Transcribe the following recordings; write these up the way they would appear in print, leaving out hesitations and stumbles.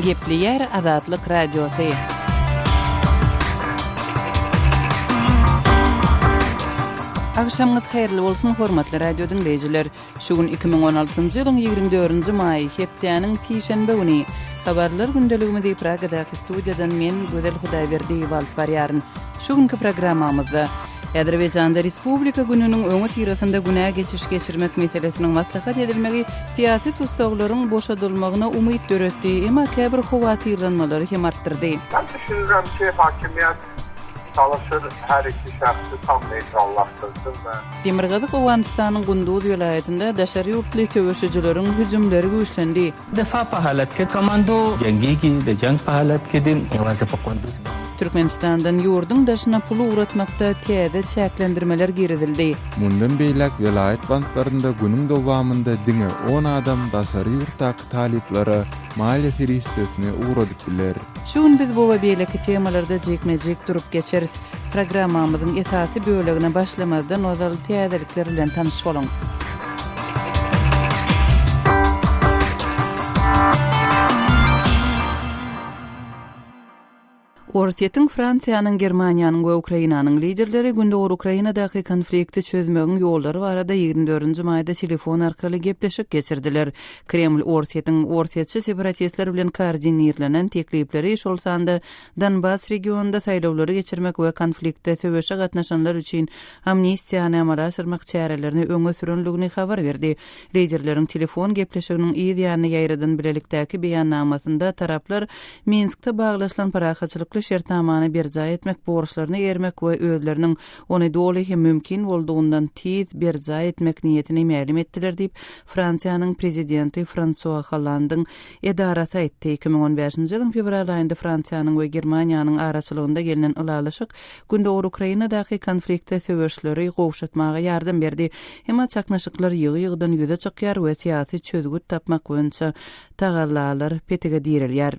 Gepleýär Azatlyk Radiosy. Agşamyňyz haýyrly bolsun, hormatly radio diňleýjiler! Şu gün 2016-njy ýylyň 24-nji maýy, hepdäniň sişenbe güni. Habarlar gündeligimizi Pragadaky studiýadan men, Gözel Hudaýberdiýewa alyp barýaryn. Şu günki programmamyzda Azerbaýjanda Respublika gününiň öňüsyrasynda günä geçiş geçirmek meselesiniň maslahat edilmegi syýasy tussaglaryň boşadylmagyna umyt döretdi, emma käbir howatyrlanmalary hem artdyrdy. Mən düşünürəm ki, hakimiyyət çalışır hər iki şəxsi tam neytrallaşdırsın və. Demirgazyk Owganystanyň Gunduz welaýatynda daşary ýurtly söweşijileriň hüjümleri güýçlendi. دفاع په حالت کې کماندو جنګیږي د جنګ په حالت کې دي یوازې په قندوز باندې. Türkmenistandan ýurduň daşyna pul ugratmakda täze çäklendirmeler girizildi. Mundan beýläk welaýat banklarynda günüň dowamynda diňe on adam daşary ýurtdaky talyplara maliýe serişdesini ugradyp biler. Şu gün biz bu we beýleki temalarda jikme-jik durup geçeris. Programmamyzyň esasy bölegine başlamazdan ozal täzelikler bilen tanyş boluň. Orsýetiň, Fransiýanyň, Germaniýanyň we Ukrainanyň liderleri Gündogar Ukrainadaky konflikti çözmegiň ýollary barada 24-nji maýda telefon arkaly gepleşik geçirdiler. Kreml Orsýetiň orsýetçi separatistler bilen koordinirlenen teklipleri, şol sanda Donbass regionynda saýlawlary geçirmek we konfliktde söweşe gatnaşanlar üçin amnistiýany amala aşyrmak çärelerini öňe sürenligini habar berdi. Liderleriň telefon gepleşiginiň yz ýanyna ýaýradan bilelikdäki beýannamasynda taraplar Minskde baglaşylan parahatçylykly şertnamany berjaý etmek borçlaryna eýermek we özleriniň ony doly hem mümkin boldugyndan tiz berjaý etmek niýetini mälim etdiler diýip, Fransiýanyň prezidenti Fransua Hollandyň edarasy aýtdy. 2015-nji ýylyň fewral aýynda Fransiýanyň we Germaniýanyň araçylygynda gelnen ylalaşyk Gündogar Ukrainadaky konfliktde söweşleri gowşatmaga ýardam berdi. Emma çaknyşyklar ýygy-ýygydan ýüze çykýar we syýasy çözgüt tapmak boýunça tagallalar petige direlýär.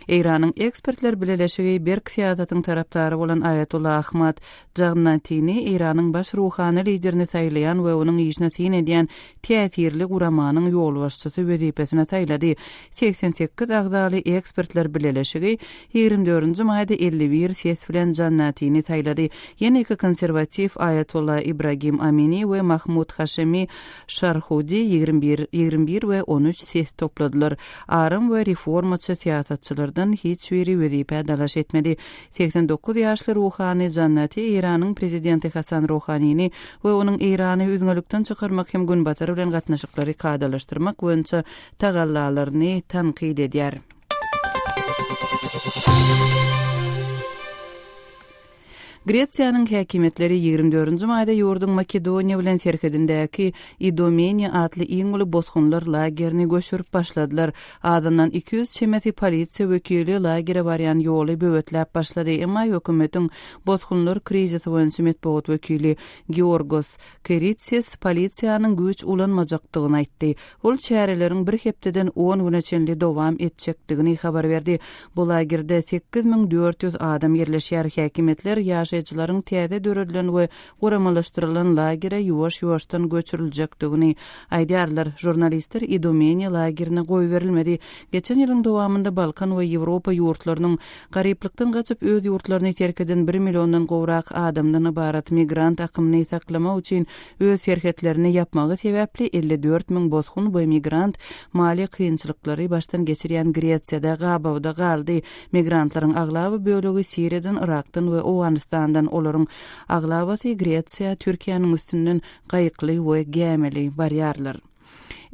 Eýranyň Ekspertler bileleşigi berk syýasatyň tarapdary bolan Aýatolla Ahmad Jannatini Eýranyň baş ruhany liderini saýlaýan we onuň işine syn edýän täsirli guramanyň ýolbaşçysy wezipesine saýlady. 88 agzaly Ekspertler bileleşigi 24-nji maýda 51 ses bilen Jannatini saýlady. Ýene iki konserwatiw Aýatolla Ibragim Amini we Mahmud Haşemi Şarhudi 21, 21 we 13 ses topladylar. Aram we reformaçy syýasatçylardan hiç biri wezipä dalaş etmedi. 89 ýaşly ruhany Jannati Eýranyň prezidenti Hasan Ruhanini we onuň Eýrany üzňelikden çykarmak hem Günbatar bilen gatnaşyklary kadalaşdyrmak boýunça tagallalaryny tankyt edýär. Gresiýanyň häkimiýetleri 24-nji maýda ýurduň Makedoniýa bilen serhedindäki Idomeni atly iň uly bosgunlar lagerini göçürip başladylar. Azyndan 200 çemesi polisiýa wekili lagere barýan ýoly böwetläp başlady, emma hökümetiň bosgunlar krizisi boýunça metbugat wekili Georgos Keritsis polisiýanyň güýç ulanmajakdygyny aýtdy. Ol çäreleriň bir hepdeden on güne çenli dowam etjekdigini habar berdi. Bu lagerde 8400 adam ýerleşýär. Häkimiýetler ýaşaýjylaryň täze döredilen we guramalaşdyrylan lagere ýuwaş-ýuwaşdan göçüriljekdigini aýdýarlar. Žurnalistler Idomeni lagerine goýberilmedi. Geçen ýylyň dowamynda Balkan we Ýewropa ýurtlarynyň garyplykdan gaçyp öz ýurtlaryny terk eden bir milliondan gowrak adamdan ybarat migrant akymyny saklamak üçin öz serhetlerini ýapmagy sebäpli 54 müň bosgun we migrant maliýe kynçylyklary başdan geçirýän Gresiýada gabawda galdy. Migrantlaryň aglaba bölegi Siriýadan, Yrakdan we Owganystandan, olaryň aglabasy Gresiýa, Türkiýäniň üstünden gaýykly we gämili barýarlar.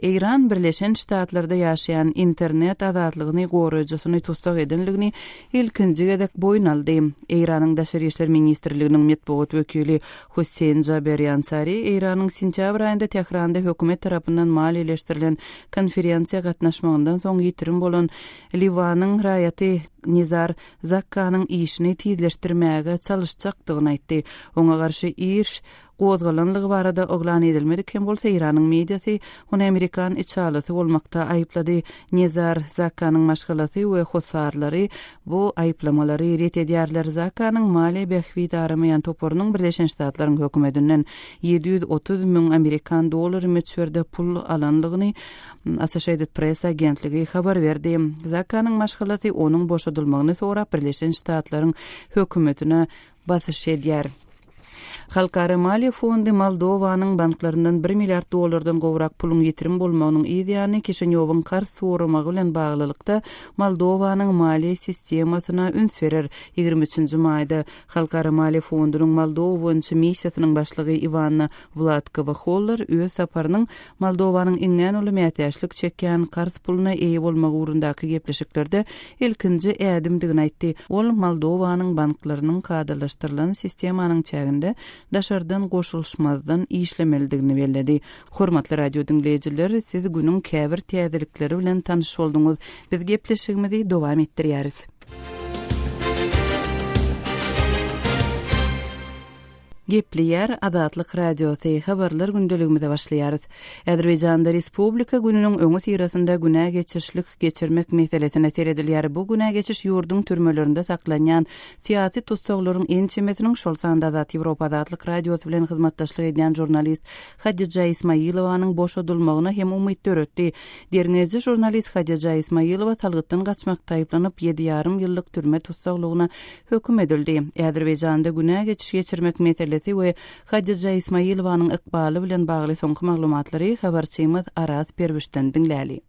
Eýran Birleşen Ştatlarda ýaşaýan internet azatlygyny goraýjysyny tussag edenligini ilkinji gezek boýun aldy. Eýranyň Daşary işler ministrliginiň metbugat wekili Husseýn Jaberi Ansari Eýranyň sentýabr aýynda Tähranda hökümet tarapyndan maliýeleşdirilen konferensiýa gatnaşmagyndan soň ýitirim bolan Liwanyň raýaty Nizar Zakkanyň işini tizleşdirmäge çalyşjakdygyny aýtdy. Oňa garşy iş. gozgalanlygy barada yglan edilmedik hem bolsa, Eýranyň mediasy ony amerikan içalysy bolmakda aýyplady. Nezar Zakkanyň maşgalasy we hossarlary bu aýyplamalary ret edýärler. Zakkanyň maliýe bähbit aramaýan toparynyň Birleşen Ştatlaryň hökümetinden 730 müň amerikan dollary möçberde pul alanlygyny Associated Press agentligi habar berdi. Zakkanyň maşgalasy onuň boşadylmagyny sorap Birleşen Ştatlaryň hökümetine basyş edýär. Halkara maliýe fondy Moldowanyň banklaryndan bir milliard dollardan gowrak puluň ýitirim bolmagynyň yz ýany Kişinýowyň karz soramagy bilen baglylykda Moldowanyň maliýe sistemasyna üns berer. Ýigrimi üçünji maýda Halkara maliýe fondunyň Moldowa boýunça missiýasynyň başlygy Iwanna Wladkowa-Holler öz saparynyň Moldowanyň iňňän uly mätäçlik çekýän karz puluna eýe bolmagy ugrundaky gepleşiklerde ilkinji ädimdigini aýtdy. Ol Moldowanyň banklarynyň kadalaşdyrylan sistemanyň çäginde daşardan goşulyşmazdan işlemelidigini belledi. Hormatly radio diňleýjiler, siz günüň käbir täzelikleri bilen tanyş bolduňyz. Biz gepleşigimizi dowam etdirýäris. Gepleýär Azatlyk Radiosy, Habarlar gündeligimize başlaýarys. Azerbaýjanda Respublika gününiň öňüsyrasynda günä geçişlik geçirmek meselesine seredilýär. Bu günä geçiş ýurduň türmelerinde saklanýan syýasy tussaglaryň ençemesiniň, şol sanda Azat Ýewropa Azatlyk Radiosy bilen hyzmatdaşlyk edýän žurnalist Hadija Ismailowanyň boşadylmagyna hem umyt döretdi. Derňeýji žurnalist Hadija Ismailowa salgytdan gaçmakda aýyplanyp, ýedi ýarym ýyllyk türme tussaglygyna höküm edildi. Azerbaýjanda günä geçiş geçirmek meselesi we Hadija Ismailowanyň ykbaly bilen bagly soňky maglumatlary habarçymyz Araz Perwişden diňläli.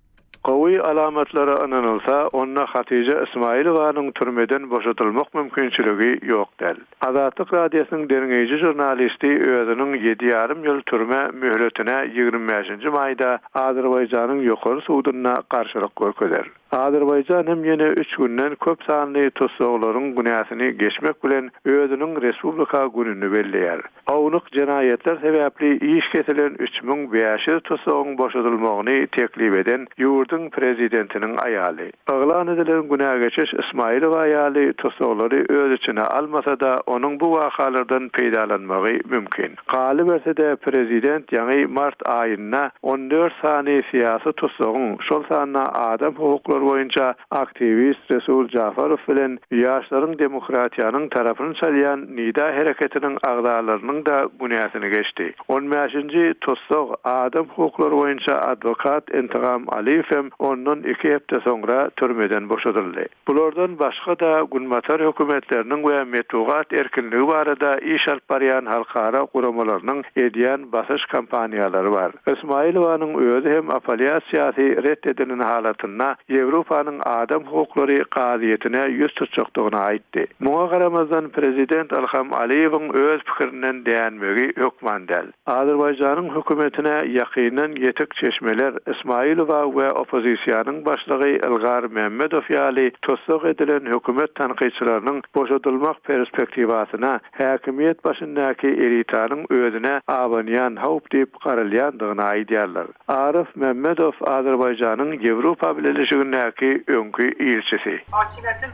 Gowy alamatlara ynanylsa, onda Hatija Ismailowanyň türmeden boşadylmak mümkinçiligi ýok däl. Azatlyk Radiosynyň derňeýji žurnalisti özüniň ýedi ýarym ýyl türme möhletine 25 nji maýda Azerbaýjanyň Ýokary sudunda garşylyk görkezer. Azerbaýjan hem ýene üç günden köp sanly tussaglaryň günäsini geçmek bilen özüniň Respublika gününi belleýär. Ownuk jenaýatlar sebäpli iş kesilen 3500 tussagyň boşadylmagyny teklip eden ýurduň prezidentiniň aýaly. Yglan edilen günä geçiş Ismaýilowa ýaly tussaglary öz içine almasa-da, onuň bu wakalardan peýdalanmagy mümkin. Galyberse-de, prezident ýaňy mart aýynda 14 sany syýasy tussagyň, şol sanda adam hukuklary boýunça aktiwist Resul Jafarow bilen ýaşlaryň demokratiýanyň tarapyny çalýan Nida hereketiniň agzalarynyň-da günäsini geçdi. On bäşinji tussag, adam hukuklary boýunça adwokat Intigam Aliýew hem ondan iki hepde soňra türmeden boşadyldy. Bulardan başga-da, günbatar hökümetleriniň we metbugat erkinligi barada iş alyp barýan halkara guramalarynyň edýän basyş kampaniýalary bar. Ismailowanyň özi hem apolýasiýasy ret edilen halatynda Ýewropanyň adam hukuklary kazyýetine ýüz tutjakdygyny aýtdy. Muňa garamazdan, prezident Ilham Aliýewiň öz pikirinden dänmegi hökman däl. Azerbaýjanyň hökümetine ýakyndan ýetik çeşmeler Ismaýilowa we oppozisiýanyň başlygy Ilgar Mämmedow ýaly tussag edilen hökümet tankytçylarynyň boşadylmak perspektiwasyna häkimiýet başyndaky elitanyň özüne abanýan howp diýip garalýandygyny aýdýarlar. Arif Mämmedow Azerbaýjanyň Ýewropa Bileleşigindäki öňki ilçisi. Hakimiýetiň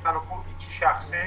ýani bu iki şahsy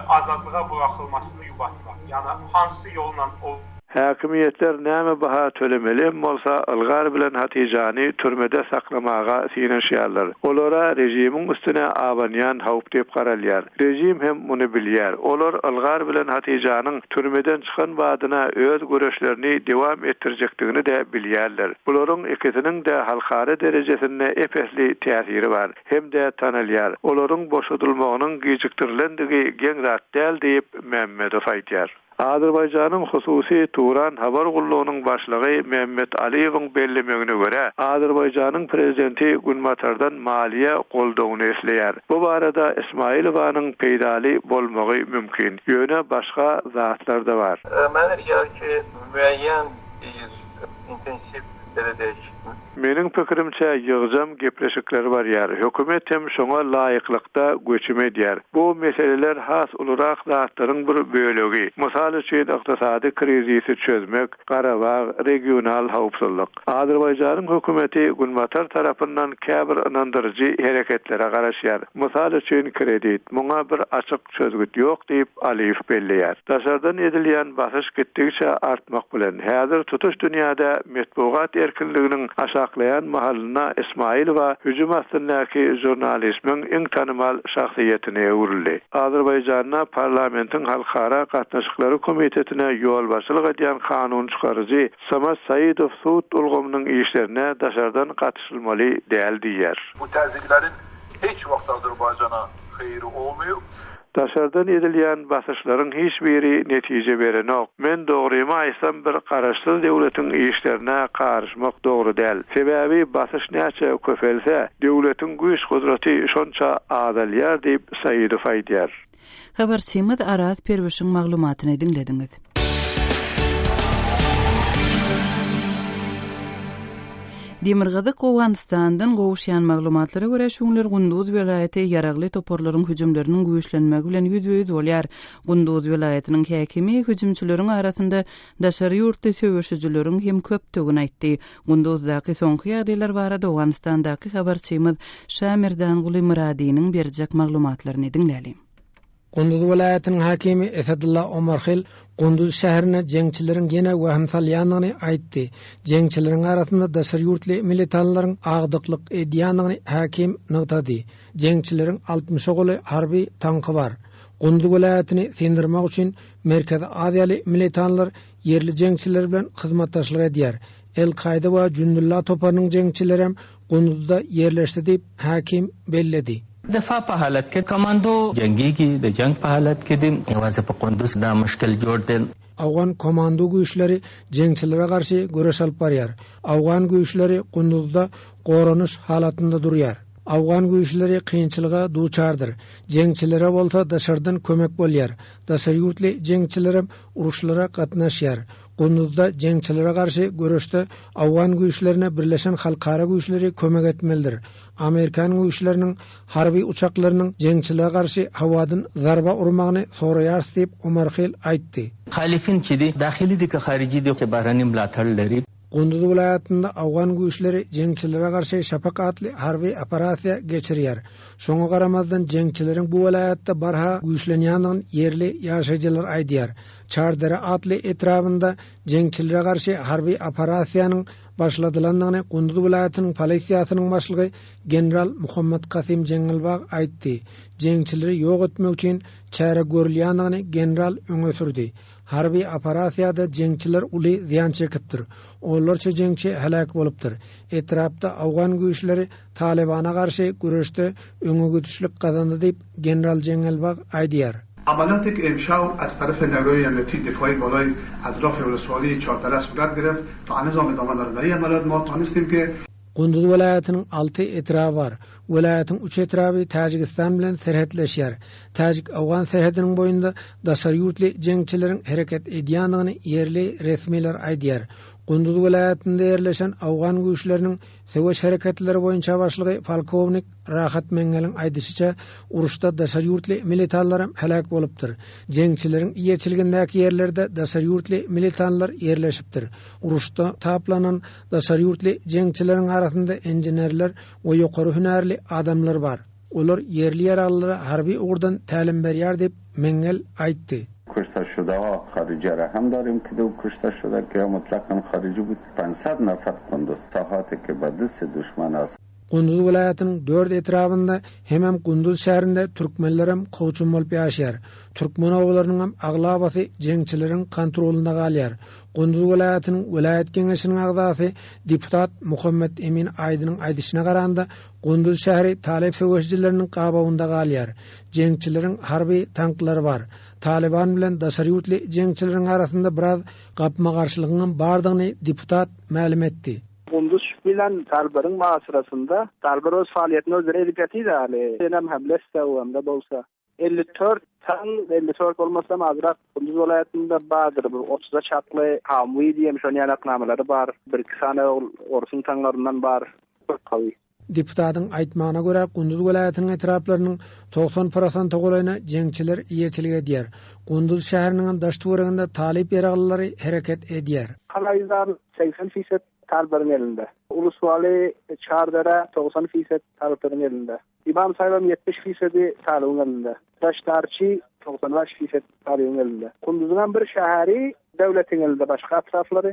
azatlyga buraxılmasını yubatmaq, ýani hansy yolla ol. Häkimiýetler näme baha tölemeli hem bolsa, Ylgar bilen Hatyjany türmede saklamaga synanyşýarlar. Olara režimiň üstüne abanýan howp diýip garalýar. Režim hem muny bilýär. Olar Ylgar bilen Hatyjanyň türmeden çykan badyna öz göreşlerini dowam etdirjekdigini-de bilýärler. Bularyň ikisiniň-de halkara derejesinde ep-esli täsiri bar hem-de tanalýar. Olaryň boşadylmagynyň gijikdirilendigi geň zat däl diýip, Mämmedow aýdýar. Azerbaýjanyň hususy Turan habar gullugynyň başlygy Mehmet Aliýewiň bellemegine görä, Azerbaýjanyň prezidenti Günbatardan maliýe goldawyny isleýär. Bu barada Ismailowanyň peýdaly bolmagy mümkin. Ýöne başga zatlar-da bar. Mənə elə gəlir ki, müəyyən bir intensiv belə deyək. Meniň pikirimçe, ýygjam gepleşikler barýar. Hökümet hem şoňa laýyklykda göçüm edýär. Bu meseleler has ulurak zatlaryň bir bölegi. Mysal üçin, ykdysady krizisi çözmek, Garabag, regional howpsuzlyk. Azerbaýjanyň hökümeti Günbatar tarapyndan käbir ynandyryjy hereketlere garaşýar. Mysal üçin, kredit. Muňa bir açyk çözgüt ýok diýip, Aliýew belleýär. Daşardan edilýän basyş gitdigiçe artmak bilen, häzir tutuş dünýäde metbugat erkinliginiň aşaklaýan mahalynda Ismaýilowa hüjüm astyndaky žurnalismiň iň tanymal şahsyýetine öwrüldi. Azerbaýjanda parlamentiň halkara gatnaşyklary komitetine ýolbaşçylyk edýän kanun çykaryjy Samad Saidow sud ulgamynyň işlerine daşardan gatyşylmaly däl diýýär. Bu täziklerin hiç wagt Azerbaýjana haýry olmaýar. Daşardan edilýän basyşlaryň hiç biri netije berenok. Men dogrymy aýtsam bir garaşsyz döwletiň işlerine garyşmak dogry däl. Sebäbi basyş näçe köpelse, döwletiň güýç-gudraty şonça azalýar diýip, Saidow aýdýar. Habarçymyz Araz Perwişiň maglumatyny diňlediňiz. Demirgazyk Owganystandan gowuşýan maglumatlara görä, şu günler Gunduz welaýaty ýaragly toparlaryň hüjümleriniň güýçlenmegi bilen ýüzbe-ýüz bolýar. Gunduz welaýatynyň häkimi hüjümçileriň arasynda daşary ýurtly söweşijileriň hem köpdügini aýtdy. Gunduzdaky soňky ýagdaýlar barada Owganystandaky habarçymyz Şamerdanguly Myradynyň berjek maglumatlaryny diňläliň. Gunduz welaýatynyň häkimi Esedulla Omarhil Gunduz şäherine jeňçileriň ýene wehim salýandygyny aýtdy. Jeňçileriň arasynda daşary ýurtly militanlaryň agdyklyk edýändigini häkim nygtady. Jeňçileriň altmyşa golaý harby tanky bar. Gunduz welaýatyny syndyrmak üçin Merkezi Aziýaly militanlar ýerli jeňçiler bilen hyzmatdaşlyk edýär. El-Kaýda we Jundullah toparynyň jeňçilerem Gunduzda ýerleşdi diýip, häkim belledi. دفاع په حالت کې کمانډو جنګیږي د جنګ په حالت کې دي یوازې په قندوز دا مشکل جوړ دی. Owgan komando güýçleri jeňçilere garşy göreş alyp barýar. Owgan güýçleri Gunduzda goranyş halatynda durýar. Owgan güýçleri kynçylyga duçardyr. Jeňçilere bolsa daşardan kömek bolýar. Daşary ýurtly jeňçilerem uruşlara gatnaşýar. Gunduzda jeňçilere garşy göreşde owgan güýçlerine birleşen halkara güýçleri kömek etmelidir. Amerikan güýçleriniň harby uçaklarynyň jeňçilere garşy howadan zarba urmagyny soraýarys diýip, Omarhil aýtdy. Mukhalifin چې دي داخلي دي که خارجي دي چې بهرني ملاتړ لري. Gunduz welaýatynda owgan güýçleri jeňçilere garşy Şapak atly harby operasiýa geçirýär. Şoňa garamazdan jeňçileriň bu welaýatda barha güýçlenýändigini ýerli ýaşaýjylar aýdýar. Çardere atly etrabynda jeňçilere garşy harby operasiýanyň başladylandygyny Gunduz welaýatynyň polisiýasynyň başlygy general Muhammad Kasym Jeňňelbag aýtdy. Jeňçileri ýok etmek üçin çäre görülýändigini general öňe sürdi. Harby operasiýada jeňçiler uly zyýan çekipdir. Onlarça jeňçi heläk bolupdyr. Etrapda owgan güýçleri Talybana garşy göreşde öňegidişlik gazandy diýip, general Jeňňelbag aýdýar. عملیاتی که امشب از طرف نیروی امنیتی دفاعی بالای اطراف ولسوالی چهاردره صورت گرفت تا هنوز هم ادامه دارد در این عملیات ما تانستیم که Gunduz welaýatynyň alty etraby bar. Welaýatyň üç etraby Täjigistan bilen serhetleşýär. Täjik-owgan serhediniň boýunda daşary ýurtly jeňçileriň hereket edýändigini ýerli resmiler aýdýar. Gunduz welaýatynda ýerleşen owgan güýçleriniň Söweş hereketleri boýunça başlygy polkownik Rahat Meňňeliň aýdyşyça, uruşda daşary ýurtly militanlaram heläk bolupdyr. Jeňçileriň eýeçiligindäki ýerlerde daşary ýurtly militanlar ýerleşipdir. Uruşda taplanan daşary ýurtly jeňçileriň arasynda inženerler we ýokary hünärli adamlar bar. Olar ýerli ýaraglylara harby ugurdan tälim berýär diýip, Meňňel aýtdy. کشته شده ها خارجی را هم داریم که دو کشته شده که مطلقا خارجی بود 500 نفر قندوز ساحاتی که به دست دشمن است. Gunduz welaýatynyň dört etrabynda hemem Gunduz şäherinde türkmenlerem kowçum bolup ýaşaýar. Türkmen obalarynyňam aglabasy jeňçileriň kontrolynda galýar. Gunduz welaýatynyň welaýat geňeşiniň agzasy deputat Muhammet Emin Aýdynyň aýdyşyna garanda, Gunduz şäheri talyp söweşijileriniň gabawynda galýar. Jeňçileriň harby tanklary bar. Talyban bilen daşary ýurtly jeňçileriň arasynda biraz gapma-garşylygyňam bardygyny deputat mälim etdi. Gunduz bilen Talbaryň masyrasynda Talbar öz faaliýetini özleri edip ýatyr ýaly. Senem hem lesse hem-de bolsa. 54. Taň 54 bolmasam azrak Gunduz welaýatynda bardyr bir otuza çakly Hamwi diýen şon ýalak namalary bar. Bir-iki sany ol orsuň taňlaryndan bar. Gawy. Deputatyň aýtmagyna görä, Gunduz welaýatynyň etraplarynyň 90 prosente golaýyna jeňçiler eýeçilik edýär. Gunduz şäheriniňem daş-töwereginde talyp ýaraglylary hereket edýär. Galaýyzar 80 fiset talyplaryň elinde. Uluswaly Çardere 90 fiset talyplaryň elinde. Imam Saýbam 70 fisedi talybyň elinde. Daşdarçy 95 fiset talybyň elinde. Kunduzyňam bir şäheri döwletiň elinde başga etraflary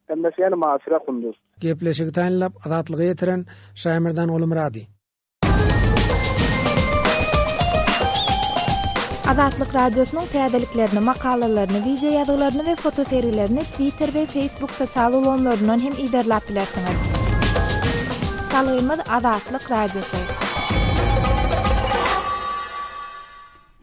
hemmesi ýani Masyra Kunduz. Gepleşigi taýynlap Azatlyga ýetiren Şaýmerdan Gulumyrady. Azatlyk Radiosynyň täzeliklerini, makalalaryny, wideo ýazgylaryny we fotosergilerini Twitter we Facebook sosial ulgamlaryndan hem yzarlap bilersiňiz. Salgymyz Azatlyk Radiosy.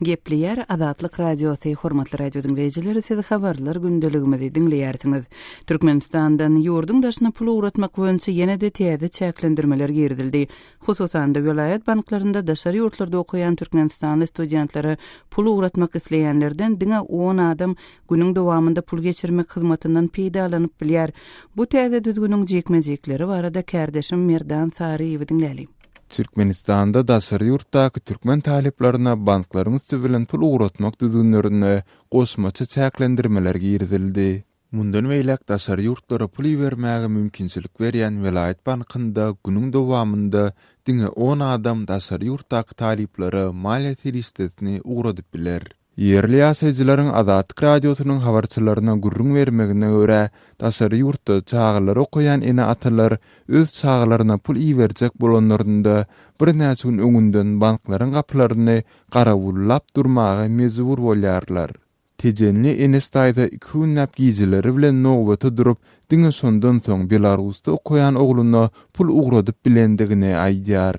Gepleýär Azatlyk Radiosy, Hormatly radio diňleýjiler, siz habarlar gündeligimizi diňleýärsiňiz. Türkmenistandan ýurduň daşyna pul ugratmak boýunça ýene-de täze çäklendirmeler girizildi. Hususan-da, welaýat banklarynda daşary ýurtlarda okaýan türkmenistanly studentlere pul ugratmak isleýänlerden diňe on adam günüň dowamynda pul geçirmek hyzmatyndan peýdalanyp bilýär. Bu täze düzgüniň jikme-jikleri barada kärdeşim Merdan Saryýewi diňläliň. Türkmenistanda daşary ýurtdaky türkmen talyplaryna banklaryň üsti bilen pul ugratmak düzgünlerine goşmaça çäklendirmeler girizildi. Mundan beýläk daşary ýurtlara pul ibermäge mümkinçilik berýän welaýat bankynda günüň dowamynda diňe on adam daşary ýurtdaky talyplara maliýe serişdesini ugradyp biler. Ýerli ýaşaýjylaryň Azatlyk Radiosynyň habarçylaryna gürrüň bermegine görä, daşary ýurtda çagalary okaýan ene-atalar öz çagalaryna pul iberjek bolanlarynda birnäçe gün öňünden banklaryň gapylaryny garawullap durmaga mejbur bolýarlar. Tejenli Eneş daýza iki günläp gijeleri bilen nobata durup, diňe şondan soň Belarusda okaýan ogluna pul ugradyp bilendigini aýdýar.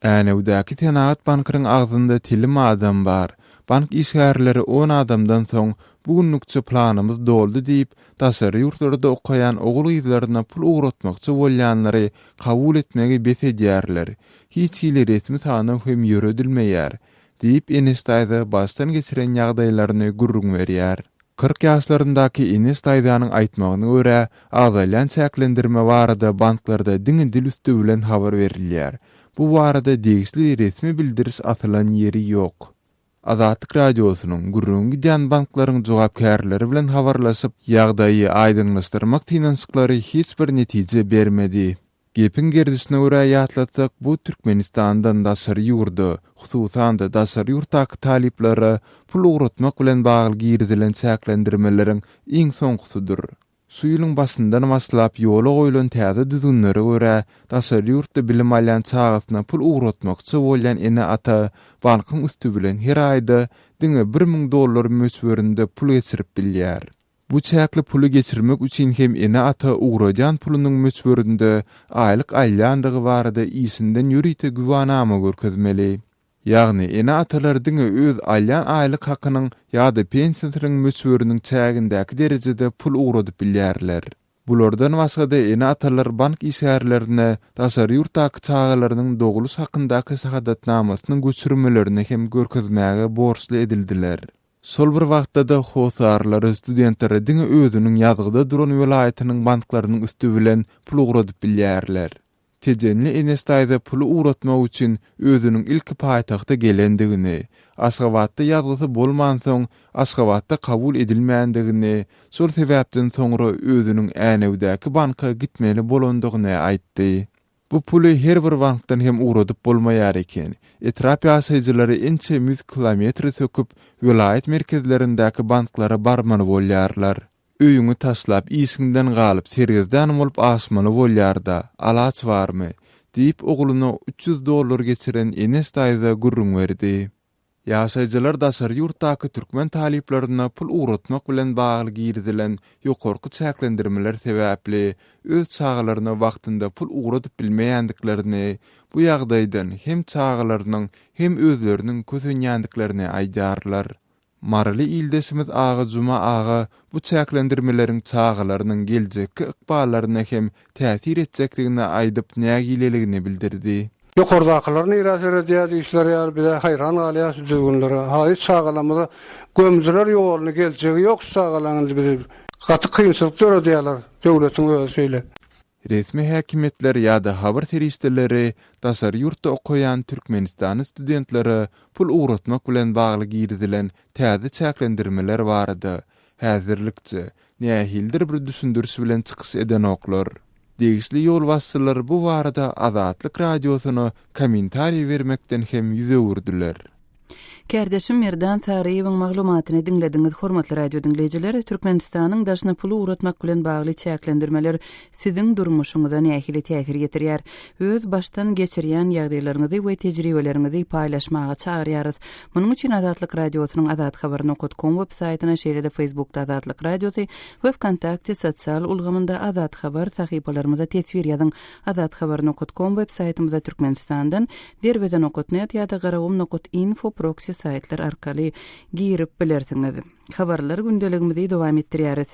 Änewdäki Senagat bankynyň agzynda telim adam bar. Bank işgärleri on adamdan soň, bu günlükçe planymyz doldy diýip, daşary ýurtlarda okaýan ogul-gyzlaryna pul ugratmakçy bolýanlary kabul etmegi bes edýärler. Hiç hili resmi sanaw hem ýöredilmeýär. Diýip, Eneş daýza başdan geçiren ýagdaýlaryny gürrüň berýär. 40 ýaşlaryndaky Eneş daýzanyň aýtmagyna görä, agzalýan çäklendirme barada banklarda diňe dil üsti bilen habar berilýär. Bu barada degişli resmi bildiriş asylan ýeri ýok. Azatlyk Radiosynyň gürrüňi gidýän banklaryň jogapkärleri bilen habarlaşyp, ýagdaýy aýdyňlaşdyrmak synanyşyklary hiç bir netije bermedi. Gepiň gerdişine görä ýatlatsak, bu Türkmenistandan daşary ýurda, hususan-da, daşary ýurtdaky talyplara pul ugratmak bilen bagly girizilen çäklendirmeleriň iň soňkusydyr. Şu ýylyň başyndan başlap ýola goýlan täze düzgünlere görä, daşary ýurtda bilim alýan çagasyna pul ugratmakçy bolýan ene-ata bankyň üsti bilen her aýda diňe 1000 dollar möçberinde pul geçirip bilýär. Bu çäkli puly geçirmek üçin hem ene-ata ugradýan pulunyň möçberinde aýlyk alýandygy barada işinden ýörite güwanama görkezmeli. Ýagny, ene-atalar diňe öz alýan aýlyk hakynyň ýa-da pensiýasynyň möçberiniň çägindäki derejede pul ugradyp bilýärler. Bulardan başga-da ene-atalar bank işgärlerine daşary ýurtdaky çagalarynyň dogluş hakyndaky şahadatnamasynyň göçürmelerini hem görkezmäge borçly edildiler. Şol bir wagtda-da hossarlary studentlere diňe özüniň ýazgyda duran welaýatynyň banklarynyň üsti bilen pul ugradyp bilýärler. Tejenli Eneş daýza puly ugratmak üçin özüniň ilki paýtagta gelendigini, Aşgabatda ýazgysy bolmansoň, Aşgabatda kabul edilmändigini, şol sebäpden soňra özüniň Änewdäki banka gitmeli bolandygyny aýtdy. Bu puly her bir bankdan hem ugradyp bolmaýar eken. Etrap ýaşaýjylary ençe ýüz kilometri söküp, welaýat merkezlerindäki banklara barmaly bolýarlar. Öýüňi taşlap, işiňden galyp, sergezdan bolup aşmaly bolýar-da, alaç barmy? diýip, ogluna 300 dollar geçiren Eneş daýza gürrüň berdi. Ýaşaýjylar daşary ýurtdaky türkmen talyplaryna pul ugratmak bilen bagly girizilen ýokarky çäklendirmeler sebäpli öz çagalaryna wagtynda pul ugradyp bilmeýändiklerini, bu ýagdaýdan hem çagalarynyň, hem özleriniň kösenýändiklerini aýdýarlar. Maryly ildeşimiz Agajuma aga bu çäklendirmeleriň çagalarynyň geljekki ykballaryna hem täsir etjekdigini aýdyp nägileligini bildirdi. Ýokardakylar nirä seredýär diýişleri ýaly bizä haýran galýas şu düzgünlere. Haýy çagalarymyza gömdüler ýoluny geljegi ýok şu çagalaň indi bizi gaty kynçylyk döredýärler döwletiň özi şeýle. Resmi häkimiýetler ýa-da habar serişdeleri daşary ýurtda okaýan türkmenistanly studentlere pul ugratmak bilen bagly girizilen täze çäklendirmeler barada, häzirlikçe, nähilidir bir düşündiriş bilen çykyş edenoklar. Degişli ýolbaşçylar bu barada Azatlyk Radiosyna kommentariý bermekden hem ýüz öwürdiler. Kärdeşim Merdan Saryýewiň maglumatyny diňlediňiz. Hormatly radio diňleýjiler, Türkmenistanyň daşyna pul ugratmak bilen bagly çäklendirmeler siziň durmuşyňyza nähili täsir ýetirýär? Öz başdan geçirýän ýagdaýlaryňyzy we tejribeleriňizi paýlaşmaga çagyrýarys. Munuň üçin Azatlyk Radiosynyň azathabar nokat kom web saýtyna, şeýle-de Facebookda Azatlyk Radiosy we Wkontakte sosial ulgamynda Azat Habar sahypalarymyza teswir ýazyň. Azathabar nokat kom web saýtymyza Türkmenistandan Derweze nokat net ýa-da Garagum nokat info proksi saýtlar arkaly girip bilersiňiz. Habarlar gündeligimizi dowam etdirýäris.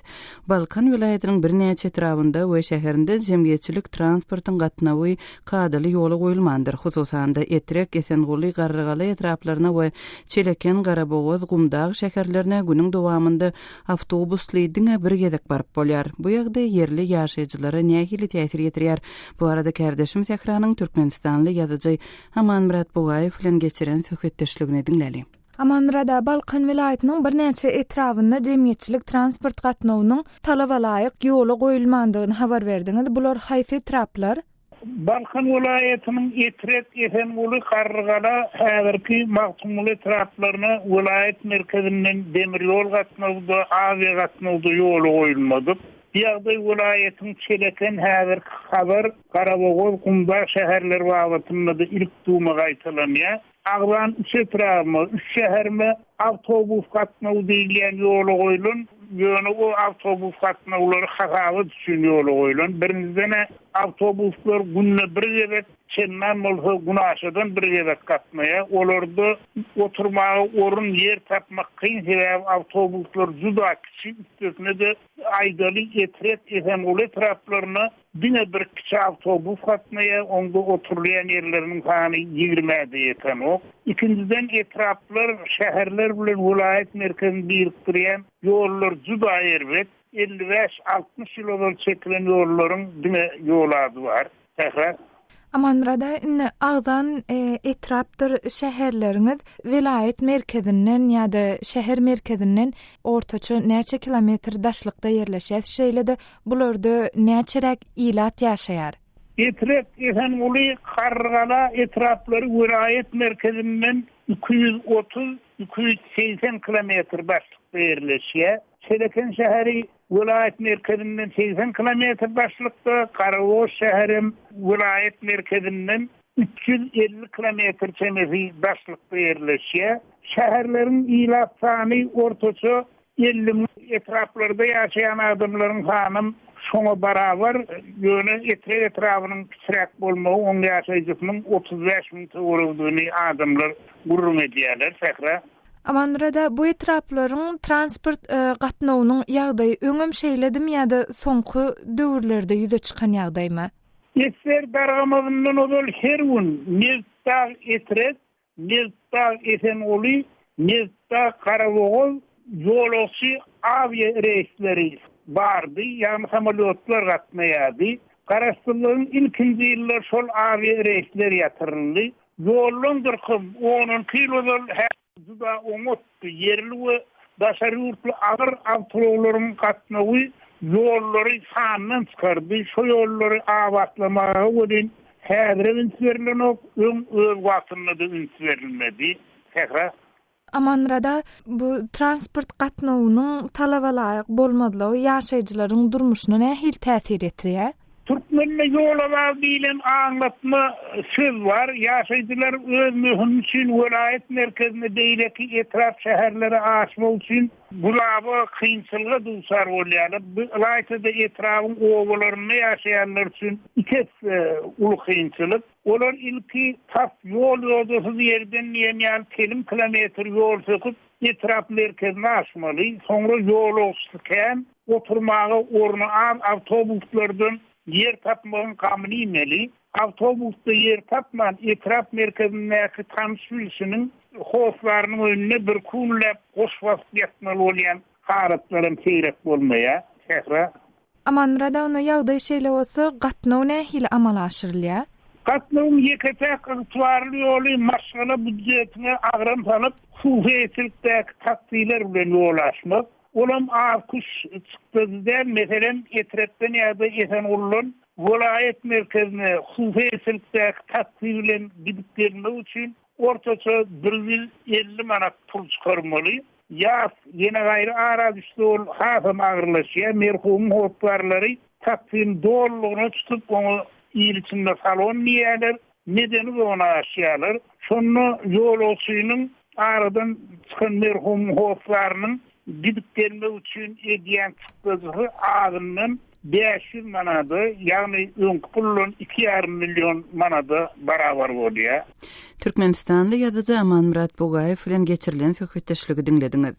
Balkan welaýatynyň birnäçe etrabynda we şäherinde jemgyýetçilik transportyň gatnawy kadaly ýola goýulmandyr. Hususan-da, Etrek, Esenguly, Garrygala etraplaryna we Çeleken, Garabogaz, Gumdag şäherlerine günüň dowamynda awtobusly diňe bir gezek baryp bolýar. Bu ýagdaý ýerli ýaşaýjylara nähili täsir ýetirýär? Bu barada kärdeşim Sähranyň türkmenistanly ýazyjy Amanmyrat Bugaýew bilen geçiren söhbetdeşligini diňläliň. Amanmyrada, Balkan welaýatynyň birnäçe etrabynda jemgyýetçilik transport gatnawynyň talaba laýyk ýola goýulmandygyny habar berdiňiz. Bular haýsy etraplar? Balkan welaýatynyň Etrek, Esenguly, Garrygala, häzirki Magtymguly etraplaryna welaýat merkezinden demir ýol gatnawy-da, awia gatnawy-da ýola goýulmadyk. Bu ýagdaý welaýatyň Çeleken, häzirki Hazar, Garabogaz, Gumdag şäherleri babatynda-da ilkduma gaýtalanýar. Agzan üç etrabyma, üç şäherime awtobus gatnawy diýilýän ýola goýlan, ýöne o awtobus gatnawlary hasabat üçin ýola goýlan. Birinjiden-ä awtobuslar günde bir gezek, çendan bolsa günaşadan bir gezek gatnaýar. Olarda oturmaga orun, ýer tapmak kyn, sebäbi awtobuslar juda kiçi, üstesine-de aýdaly Etrek, Esenguly etraplaryna Diňe bir kiçi awtobus gatnaýar, onda oturylýan ýerleriniň sany ýigrimä-de ýetenok. Ikinjiden, etraplar, şäherler bilen welaýat merkezini birikdirýän ýollar juda erbet. 55, 60 ýyl ozal çekilen ýollaryň diňe ýol ady bar. Sähra. Amanmyrat aga, indi agzan etrapdyr şäherleriňiz welaýat merkezinden ýa-da şäher merkezinden ortaça näçe kilometr daşlykda ýerleşýär? Şeýle-de Bularda näçeräk ilat ýaşaýar? Etrek, Esenguly, Garrygala etraplary welaýat merkezinden 230, 280 kilometr daşlykda ýerleşýär. Çeleken şäheri welaýat merkezinden 80 kilometr daşlykda, Garabogaz şäherem welaýat merkezinden 350 kilometr çemesi daşlykda ýerleşýär. Şäherleriň ilat sany ortaça 50 müň, etraplarda ýaşaýan adamlaryň sanam şoňa barabar, ýöne Etrek etrabynyň kiçiräk bolmagy oň ýaşaýjysynyň 35 müň töweregidigini adamlar gürrüň edýärler. Sähra. Amanmyrada, bu etraplaryň transport gatnawynyň ýagdaýy öňem şeýledimi ýa-da soňky döwürlerde ýüze çykan ýagdaýmy? Esger dargamazyndan ozal her gün Nebitdag, Etrek, Nebitdag, Esenguly, Nebitdag, Garabogaz ýolagçy awia reýsleri bardy, ýagny samolýotlar gatnaýardy. Garaşsyzlygyň ilkinji ýyllary şol awia reýsler ýatyryldy. Ýoldan dyrkym on-onki ýyl ozal Juda oňatdy. Ýerli we daşary ýurtly agyr awtoulaglaryň gatnawy ýollary sandan çykardy. Şo ýollary abatlamaga welin häzirem üns berlenok, öň öz wagtynda-da üns berilmedi. Sähra. Amanmyrada, bu transport gatnawynyň talabalaýyk bolmazlygy ýaşaýjylaryň durmuşyna nähili täsir ýetirýär? Türkmende ýola bag diýlen aňlatma söz bar. Ýaşaýjylar öz möhümi üçin welaýat merkezine, beýleki etrap şäherlere aşmak üçin güzaba, kynçylyga duçar bolýarlar. Bu ylaýta-da etrabyň obalarynda ýaşaýanlar üçin iki esse uly kynçylyk. Olar ilki tas ýol-ýodasyz ýerden diýen ýaly telim kilometr ýol söküp, etrap merkezine aşmaly. Soňra ýolagçysy kän, oturmaga orny az awtobuslardan. ýer tapmagyň gamyny iýmeli. Awtobusda ýer tapman, etrap merkezindäki tanyş-bilşiniň hossarynyň öýünde birki günläp goş basyp ýatmaly bolýan halatlaram seýrek bolmaýar. Sähra. Amanmyrat aga, onda ýagdaý şeýle bolsa, gatnaw nähili amala aşyrylýar? Gatnawyň ýeke-täk ygtybarly ýoly maşgala býudjetine agram salyp, hususy eýeçilikdäki taksiler bilen ýol aşmak. Olam az-küş çykdajy däl, meselem, Etrekden ýa-da Esenguldan welaýat merkezine hususy eýeçilikdäki taksi bilen gidip-gelmek üçin ortaça 150 manat pul çykarmaly. Ýas, ýene gaýry ara düşse ol hasam agyrlaşýar. Merhumyň hossarlary taksini dolulygyna tutup, oňa il içinde salon diýýärler, medeni zona aşýarlar. Şonda ýolagçynyň aradan çykan merhumyň hossarynyň gidip-gelmek üçin edýän çykdajysy azyndan 500 manada, ýagny öňki puldan iki ýarym million manada barabar bolýar. Türkmenistanly ýazyjy Amanmyrat Bugaýew bilen geçirilen söhbetdeşligi diňlediňiz.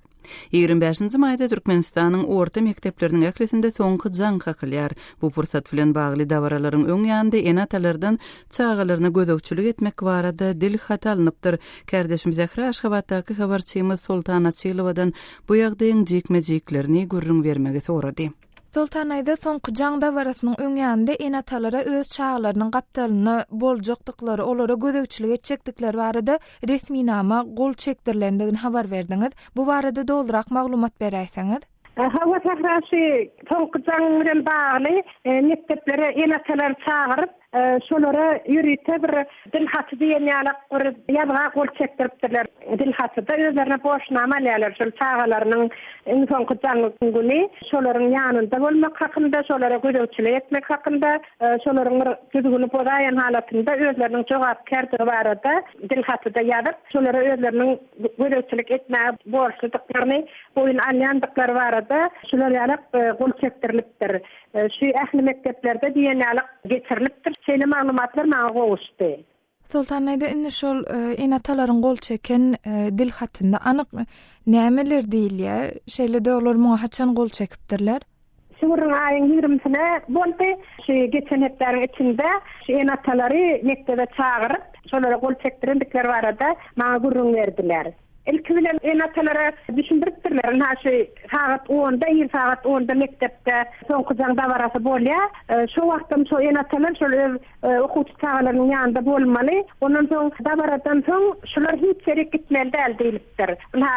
25-nji maýda Türkmenistanyň orta mekdepleriniň ählisinde soňky jaň kakylýar. Bu pursat bilen bagly dabaralaryň öň ýanynda ene-atalardan çagalaryna gözegçilik etmek barada dil haty alnypdyr. Kärdeşim Zähre Aşgabatdaky habarçymyz Soltan Açylowadan bu ýagdaýyň jikme-jiklerini gürrüň bermegi sorady. Soltan Aýda soňky jaň dabarasynyň öň ýanynda ene-atalara öz çagalarynyň gapdalynda boljakdyklary, olara gözegçilik etjekdikleri barada resminama gol çekdirilendigini habar berdiňiz. Bu barada dolurak maglumat beräýseňiz? Hawa Sähra şu soňky jaň bilen bagly mekdeplere ene-atalary çagyryp, Şolara ýörite bir dil haty diýen ýalak bir ýazga gol çekdiripdirler. Dil hatyda özlerine borçnama alýarlar. Şol çagalarynyň iň soňky jaň güni şolaryň ýanynda bolmak hakynda, şolara gözegçilik etmek hakynda, şolaryň bir düzgüni bozaýan halatynda özleriniň jogapkärdigi barada dil hatyda ýazyp, şolara özleriniň gözegçilik etmäge borçludyklaryny boýun alýandyklary barada şular ýalak gol çekdirilipdir. Şu ähli mekdeplerde diýen ýaly geçirilipdir. Şeýle maglumatlar maňa gowuşdy. Soltan aýda indi şol ene-atalaryň gol çeken dil hatynda anyk nämeler diýilýär? Şeýle-de olar muňa haçan gol çekipdirler? Şu gürrüň aýyň ýigrimisine boldy. Şu geçen hepdäniň içinde şu ene-atalary mekdebe çagyryp, şolara gol çekdirendikleri barada maňa gürrüň berdiler. Ilki bilen ene-atalara düşündiripdirler, ynha şu sagat onda, ir sagat onda mekdepde soňky jaň dabarasy bolýar. Şo wagtam şo ene-atalar şol öz okuwçy çagalarynyň ýanynda bolmaly. Ondan soň dabaradan soň şular hiç ýerik gitmeli däl diýlipdir. Ynha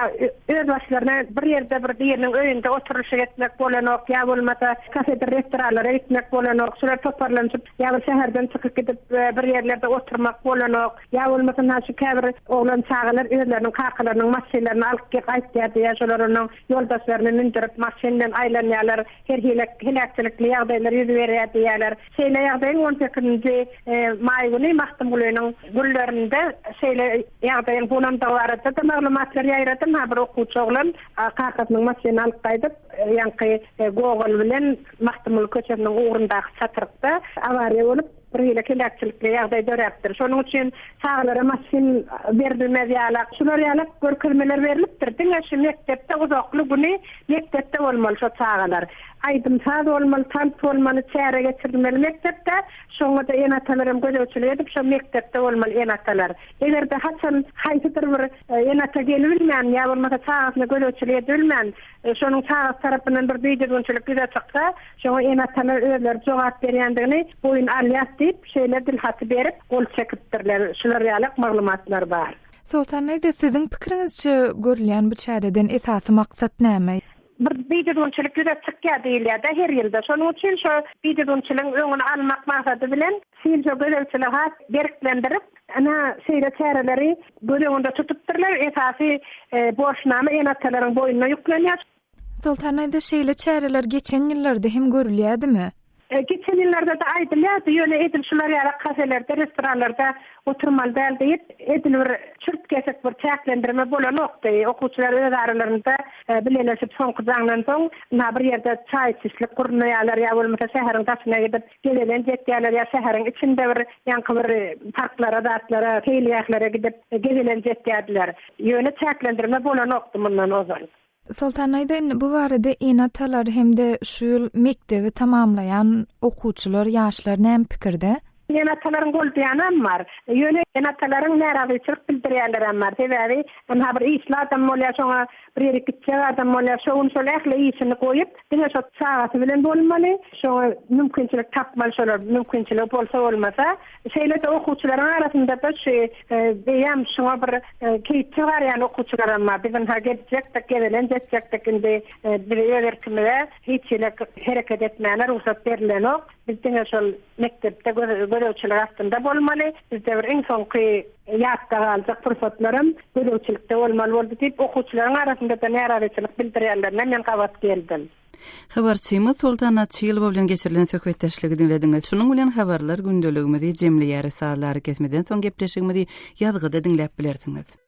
özbaşlaryna bir ýerde bir biriniň öýünde oturylyşyk etmek bolanok ýa bolmasa kafedir restoranlara gitmek bolanok. Şular toparlanyşyp ýa bir şäherden çykyp gidip bir ýerlerde oturmak bolanok. Ýa bolmasa ynha şu käbir oglan çagalar özleriniň kakalarynyň maşynlaryny alyp gel gaýtýar diýýär, şolar onuň ýoldaşlaryny mündürip maşyn bilen aýlanýarlar, her hili heläkçilikli ýagdaýlar ýüz berýär diýýärler. Şeýle ýagdaýyň on sekizinji maý güni Magtymgulynyň günlerinde şeýle ýagdaýyň bolandygy barada-da maglumatlar ýaýrady. Ynha bir okuwçy oglan kakasynyň maşynyny alyp gaýdyp, ýaňky Gogol bilen Magtymguly köçesiniň ugrundaky çatrykda awariýa bolup, Bir hili heläkçilikli ýagdaý döräpdir. Şonuň üçin çagalara maşyn berilmez ýalak, şular ýalak görkezmeler berlipdir. Diňe şu mekdepde uzakly güni mekdepde bolmaly şo çagalar. Aýdym-saz bolmaly, tans bolmaly, çäre geçirilmeli mekdepde. Şoňa-da ene-atalar hem gözegçilik edip, şo mekdepde bolmaly ene-atalar. Eger-de haçan haýsydyr bir ene-ata gelibilmän ýa bolmasa çagasyna gözegçilik edibilmän, Şonuň çagasy tarapyndan bir bidüzgünçilik ýüze çyksa, şoňa ene-atalar özleri jogap berýändigini boýun alýas diýip, şeýle dilhaty berip, gol çekipdirler. Şular ýalak maglumatlar bar. Soltan daýza, siziň pikiriňizçe görülýän bu çäreden esasy maksat näme? Bir bidüzgünçilik ýüze çykýar diýilýär-de her ýylda. Şonuň üçin şo bidüzgünçiligiň öňüni almak maksady bilen synja gözegçiligi has berklendirip, Ynha, şeýle çäreleri göz öňünde tutupdyrlar. Esasy borçnama ene-atalaryň boýnuna ýüklenýär. Soltan aýda, şeýle çäreler geçen ýyllarda hem görülýärdimi? Geçen ýyllarda-da aýdylýardy, ýöne edil şular ýaly kafelerde, restoranlarda oturmaly däl diýip, edil bir çürt-kesik bir çäklendirme bolanokdy. Okuwçylar öz aralarynda bileleşip soňky jaňdan soň, ynha, bir ýerde çaý içişlik gurnaýarlar ýa bolmasa şäheriň daşyna gidip, gezelenç etýärler ýa şäheriň içinde bir ýaňky bir parklara zatlara seýilgählere gidip gezelenç etýärdiler. Ýöne çäklendirme bolanokdy mundan ozal. Soltan aýda indi bu barada ene-atalar hem-de şu ýyl mekdebi tamamlaýan okuwçylar, ýaşlar näme pikirde? Ene-atalaryň goldaýanam bar. Ýöne ene-atalaryň närazyçylyk bildirýänlerem bar. Sebäbi ynha bir işli adam bolýar, şoňa bir ýerik gitjek adam bolýar. Şo gün şol ähli işini goýup, diňe şo çagasy bilen bolmaly. Şoňa mümkinçilik tapmaly şolar, mümkinçiligi bolsa bolmasa. Şeýle-de okuwçylaryň arasynda-da şu eýýäm şuňa bir keýpsiz garaýan okuwçylaram bar. Biz ynha gezjekdik, gezelenç etjekdik, indi bize öz erkimize hiç hili hereket etmäne rugsat berilenok. Biz diňe şol mekdepde gözegçilik astynda bolmaly. Bizde bir iň soňky ýatda galjak pursatlaram gözegçilikde bolmaly boldy diýip, okuwçylaryň arasynda-da närazyçylyk bildirýänlerine men gabat geldim. Habarçymyz Soltan Açylowa bilen geçirilen söhbetdeşligi diňlediňiz. Şunuň bilen habarlar gündeligimizi jemleýäris. Sazly arakesmeden soň gepleşigimizi ýazgyda diňläp bilersiňiz.